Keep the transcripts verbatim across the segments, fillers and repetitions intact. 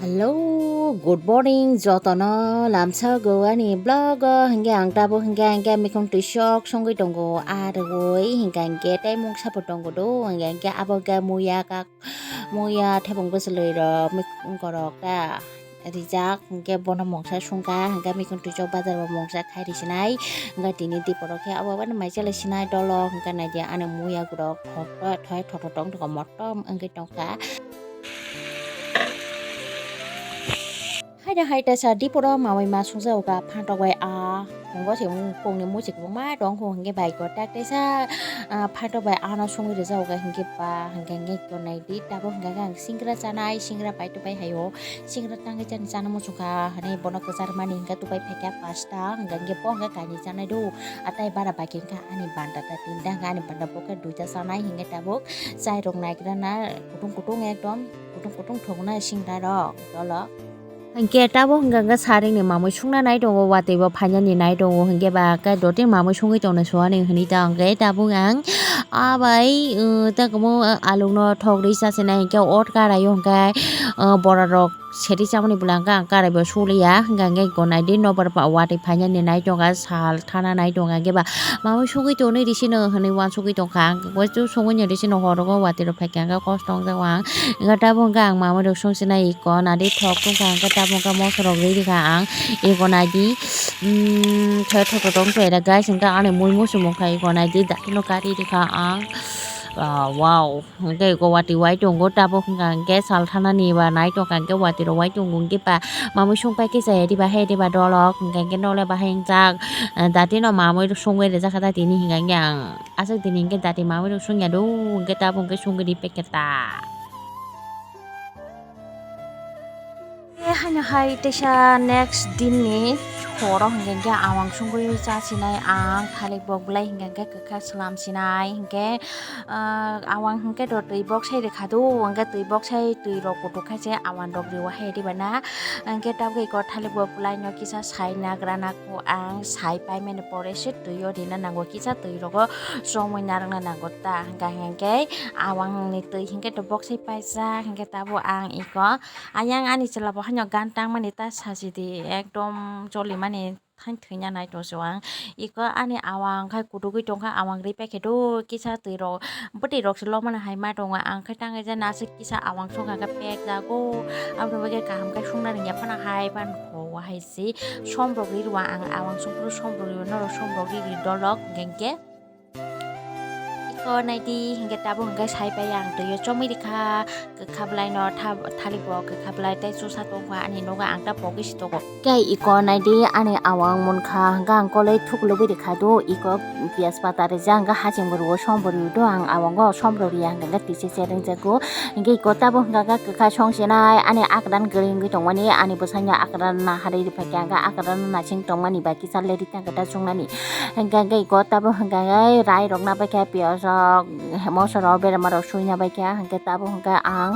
Hello, good morning, jotono lamsa go ani vlog o, hingke ang tabuk hingke, hingke mikong twi sok songwi tongo, arwi hingke, hingke tei mungsa bo tongo do, hingke, hingke abo hingke muya kak, muya thebong bwchwlwi rok, mikong korok ta rijak, hingke bono mungsa songkha, hingke mikong twi sok bazar o mungsa khai ri sinai, hingke tini diporo khe abo abo mai chalai sinai dolo, hingke naidi ani muya gorok thok thoi thotho tong tongkha, motom wngwi tongkha. Haida hai teisa diporo mamui ma sungjago ka phantok bai a hungo se mung kongni musi kwbangma tong kho hingke bai ko tak teisa, ah, phantok bai ano sungwi rwjago ka hingke ba hingke hingke tonai di tabuk hingke ang singra chanai singra pai tupai haio singra tangwi chani chana muchungkha hinui bono kwchar mani hingke tupai phaikha pasta hingke hingke bo hingke kainwi chanai do atai bara bai khe hingke ani banda ta tinta hingke ani banda bo khe duita chanai hingke tabuk. Chai rok naigra na kutung kutung ekdom kutung kutung thok na singra rok dolo. Hingke tabuk hingka hingke saring ni mamui sungna nai tongo watui bo phaina ni nai tongo hingke ba khe dotting mamui sungui tongna suani hinui ta hingke tabuk ang abai, uh, ta kamo aluk no thok ri sa sinai hingke ot karai o hingke, uh, bora rok seri chamani bwla hingke ang karai bo suliya hingka hingke gonai di nobar watui phaina ni nai tonga sal thana nai tonga hingke ba. Mamui sugui tonwi risino hinui uansugui tongkha ang khe sugui no risino horogo watui rok phaikha hwnkhe kosto wngjak ang hwnkhe tabuk hwnkhe ang mamui rok sungsina iko nadi thok tongkha hwnkhe tabuk hwnkhe moso rok ri rikha ang iko naidi thai thotho tong chwrai da guys hwnkhe ani mui muchung mungkha iko naidi dakti no kari rikha ang wow. Hwnkhe eko watui wai tongo tabuk hwnkha hwnkhe sal thanani ba nai tongkha hwnkhe watui rok wai tongo hwnkhe ba mamui sung pai khe chaya diba he diba dolok hwnkha hwnkhe nole bahai wngjak dati no mamui rok sungwi rijak kha da tini hwnkha hwnkhe ang aswk tini hwnkhe dati mamui rok sungya do hwnkhe tabuk hwnkhe sungwi ri paikha ta. Haino hai teisa next din ni horo hwnkha hwnkhe awang sungwi chasinai ang thalik bok belai hwnkha hwnkhe kwkha swlam sinai hwnkhe. Ah, awang hwnkhe do twi boksai rikha do, hwnkhe twi boksai twi rok kutuk khai se awang rok riwa hai diba na. Hwnkhe tabuk iko thalik bo kwlai no kisa sai nagra na kho ang sai pai mani pore se twi o rina nango kisa twi rogo chomwi narwkna nango ta hwnkha hwnkhe awang ni twi hwnkhe do boksai paijak hwnkhe tabuk ang iko ayang ani chwla bo haino gan tangmani ta sajidi ekdom cholimani. Thain thwina nai tongso ang iko ani awang khai kutugwi tongkha awang ri paikhe do kisa twi rok bwtwi rok se lomani hai ma tongo ang khai tangwi jani aswk kisa awang songkha khe pek jago aboni bagwi kaham khe songna rwngya phano hai ban kho hai se som rok ri rw ang awang songphuru som rok ri norok som rok ri ri dolok hwnkhe. Iko naidi hwnkhe tabuk hwnkhe sai pai ang twi o chomwi rikha kwkha bwlai no thalik bo kwkha bwlai tei chusa tongkha ani nogo ang ta pogwi si tongo. Khe iko naidi ani awang munkha hwnkhe ang koloi thuklubwi rikha do iko piyas pata rijak hwnkhe haching bo rwo som bo rw do ang awang o som rw riya hwnkhe twi se chereng jago hwnkhe iko tabuk hwnkhe kwkha song sinai ani akran kwrwi wngwi tongmani ani bwsai no akran naharwi rwphaikha hwnkhe akran nasing tongmani bai kisa leri tangkhe ta chungnani. Hingke hingke iko tabuk hingke rai rok nabaikhe piyaj rok moso rok berma rok suina baikhe hingke tabuk hingke ang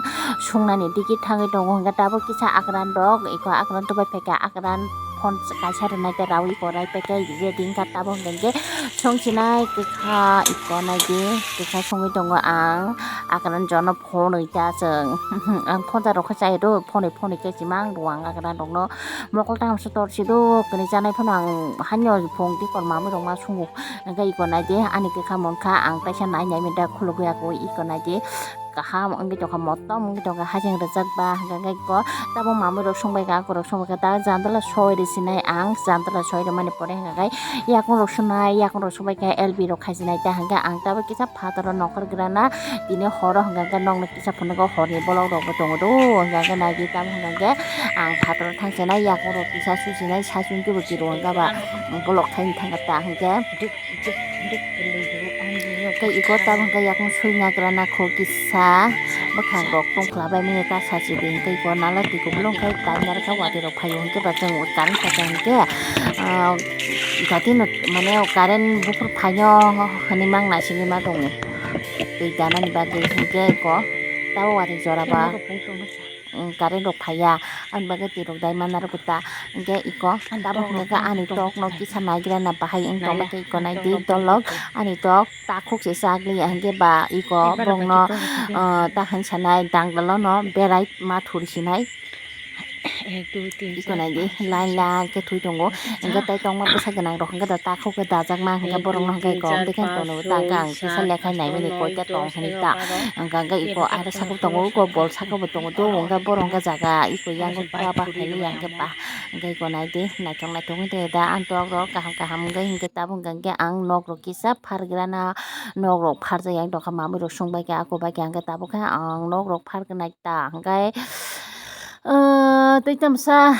sungnani digi thangwi tongo hingke tabuk kisa akran rok iko akran tubai phaikhe akran phone kaisa rwnaikhe rawi korai paikhe ready wngkha tabuk hingke songchinai kwkha iko naidi kwkha songwi tongo ang akran jono phone oi ta chwng ang phone ta rokhe chai do phone oi phone oi khe chimang rwang akran rokno. Mokol tangmasa tor si do kwnwi chanai phano ang haino phung tikor mamwi rok ma sungo hwnkhe iko naidi ani kwkha mankha ang kaisa nai nai menda khulugwi ako iko naidi kaham wngwi tongkha motom wngwi tongkha hajeng rwjak ba hwnkhe iko tabuk mamwi rok songbai kha akorok songbai kha ta jandala soi rw sinai ang jandala soi rwmani pore hwnkhe yakung rok sunai yakung rok subai kha L B rok khaijinai ta hwnkhe ang tabuk kisa phataro nokar grana tini horo hwnkhe nokni kisa phunukgo horni bolok rokbo tongo do hwnkhe naidi tamo hwnkhe ang phataro thangsinai yakung rok kisa susinai saichung kebo kiro hwnkhe ba bolok thaini thangkha ta hwnkhe tei iko tamo hwnkhe yakung suina grana kho kisa bwkhang rok tongkha bai mani ta sachidi hwnkhe iko nala twi kubulung khe kainarkha watwi rok phaio hwnkhe ba chwng current khacha hwnkhe ah. Jati no mane current buphur phaino hinui mang naisingwi ma tongo. Twi danani bagwi hinkhe eko tabo watwi jora ba, mm, current rok phaiya. Ani bagwi twi rok dai manna rwgwi ta. Hinkhe eko tabo hwnwi khe ani tok no kisa naigra na bahai wng tongma khe eko nai di dolok ani tok takhuk se chak liya hinkhe ba eko bongno, ah, ta hinwi sanai danglalo no berai ma thuri sinai. Iko nai di, line line khe thwi tongo. Hwnkhe tei tongma bwsa gwnang rok hwnkhe da takhuk khe dajakma hwnkhe borok no hwnkhe kom dekhe tono ta hwnkhe ang kisa lekhai naimani koita tong hwnwi ta. Hwnkhe hwnkhe iko aro saka tongo, iko bol saka bo tongo, to hwnkhe borok hwnkhe jaga iko yang pa pa khainwi yang khe pa. Hwnkhe iko nai di, naithok naithok wngwi tongwi da ang tok rok kaham kaham wngwi hwnkhe tabuk hwnkhe ang nok rok kisa phargrana, nok rok pharjak yang tongkha, mamui rok sung bai khe ako bai khe hwnkhe tabuk khe ang nok rok phargnai ta hwnkhe. Ah, tei tamsa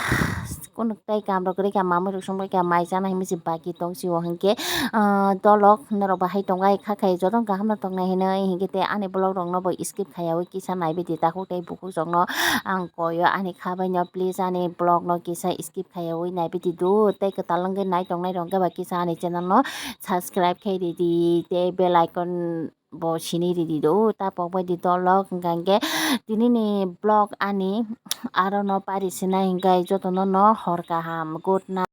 kunuk tei kam rok kwrwi kha, mamui rok sung bai kha, mai chana hinwi se baki tong sio hinkhe, ah, dolok norok bahai tongnai kha khai jotono kaham no tongnai hinwi hinkhe tei ani vlog rok no bo skip khaiyaui kisa naibi di takhuk tei bukhuk rok no ang koyo ani kha bai no, please ani vlog no kisa skip khaiyaui naibi di do tei kwtal wngwi nai tongnai rok hwnkhe ba kisa ani channel no subscribe khai ridi tei bell icon bo sini ridi do, ta pok bai di dolok, hwnkha hwnkhe tini ni vlog ani aro no pari sinai, hwnkhe jotono no hor kaham, good night.